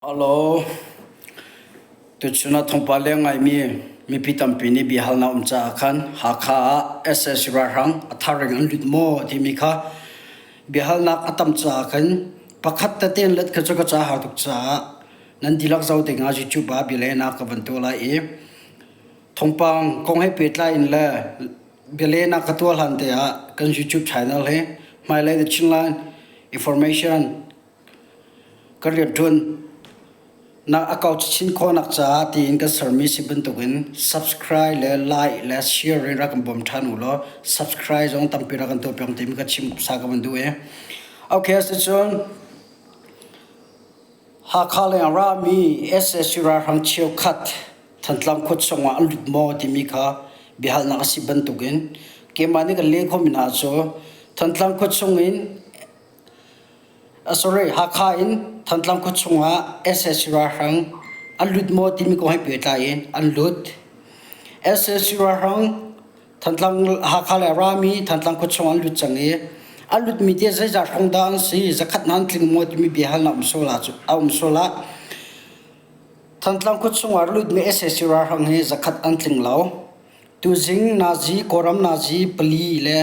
Alo, tuchun ah thawngpang leng ngaimi mipi tampi nih biahalnak um caah khan Hakha ah sac ralhrang a thar in an lut maw timi kha biahalnak a tam caah khan pakhat tete in let kha cu ka ca har tuk caah nan dihlak zoh ding ah YouTube ah bialehnak ka van tuah lai i thawngpang kong he pehtlai in le bialehnak ka tuah hlan te ah kan YouTube channel hi hmailei The Chinland Information Ka rianṭuan nak a kau chin khawhnak caah tiin kan sermi si bantukin subscribe le like le share in rak kan bawm ṭhan u law subscribe zong tampi rak kan tuah piak timi ka chim sa ka van duh i. Okay, asicun Hakha leng rami SSU ralhrang cheukhat Thantlang khua chungah an lut maw timi kha biahalnak a si bantukin keimah nih kan leh khawhmi hna cu Thantlang khua chungin Sorry, Hakha in Thantlang khua chungah sac ralhrang an lut maw timi kong he pehtlai in an lut. Sac ralhrang Thantlang Hakha le rami Thantlang khua chung an lut cang i an lutmi te zeizat hrawng dah an si, zakhat hna an tling maw timi biahalnak um sual ah a um sual ah Thantlang khua chungah lutmi sac ralhrang hi zakhat an tling lo. Tuzing nazi Kawlram nazi pali le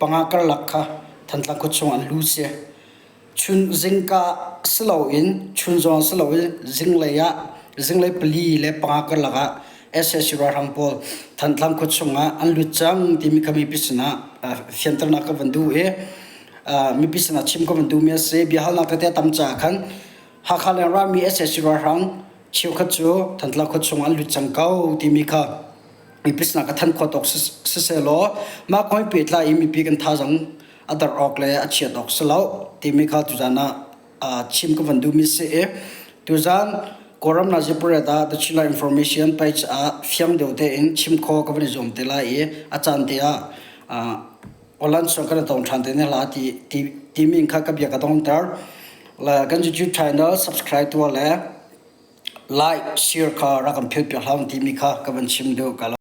panga karlak kha Thantlang khuachung an lut si. Chun zingka si loin chun zong si loin zinglei ah zinglei pali le panga karlak ah sac ralhrang pawl Thantlang khuachung ah an lut cang timi kha mipi sinah fianternak ka van duh i mipi sinah chim ka van duhmi a si. Biahalnak tete a tam caah khan Hakha leng rami sac ralhrang cheukhat cu Thantlang khuachung an lut cang ko timi kha mipi sinah ka thanh khawh tawk sisehlaw mah kong he pehtlai i mipi kan thazaang a dar awk le a chiat awk si lo timi kha tuzan ah chim ka van duhmi si i tuzan Kawlram Nazi Parade ah The Chinland Information page ah fiang deuh tein chim khawh ka van i zuam te lai i a caan te ah Online song kan tong ṭhan te ne hla ti ti timi kha ka bia ka dongter le kan YouTube channel subscribe tuah le like share kha rak kan philh piak hlah timi kha ka van chim duh ka lo.